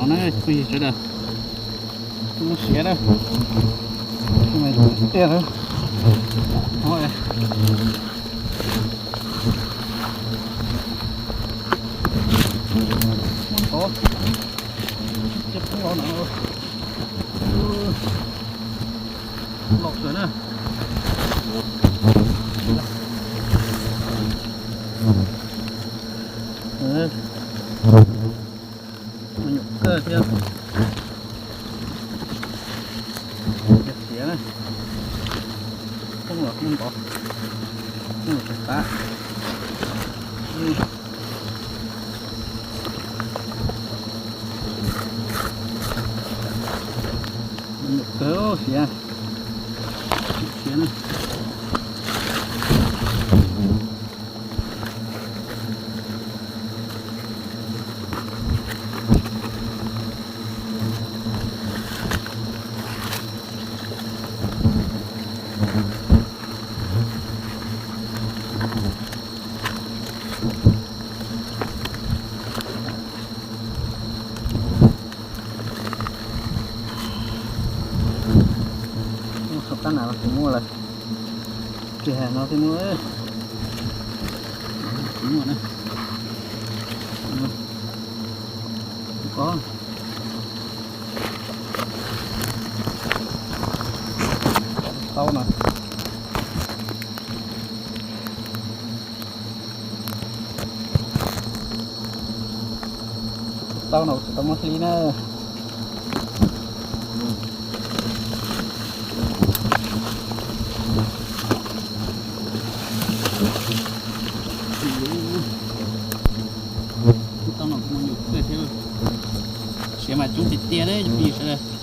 Na, phooj ywg sawv daws, muaj siav na, tiaj na, muaj tod, tib poob los na, loj kawg na. Nyuam kawg thiab. Siav na, poob los poob ntov, poob los tsis qab. Nyuam kawg siav, siav na. Ub, sab qab na los tsis muaj lawm. Tsis hais no thiaj muaj. Tsis muaj na. Ko, tau na. Tau no tsis tau muaj hli na. Tau no kuj muaj nyuam kawg thiab. Siav mas coob tiag tiag li phooj ywg sawv daws.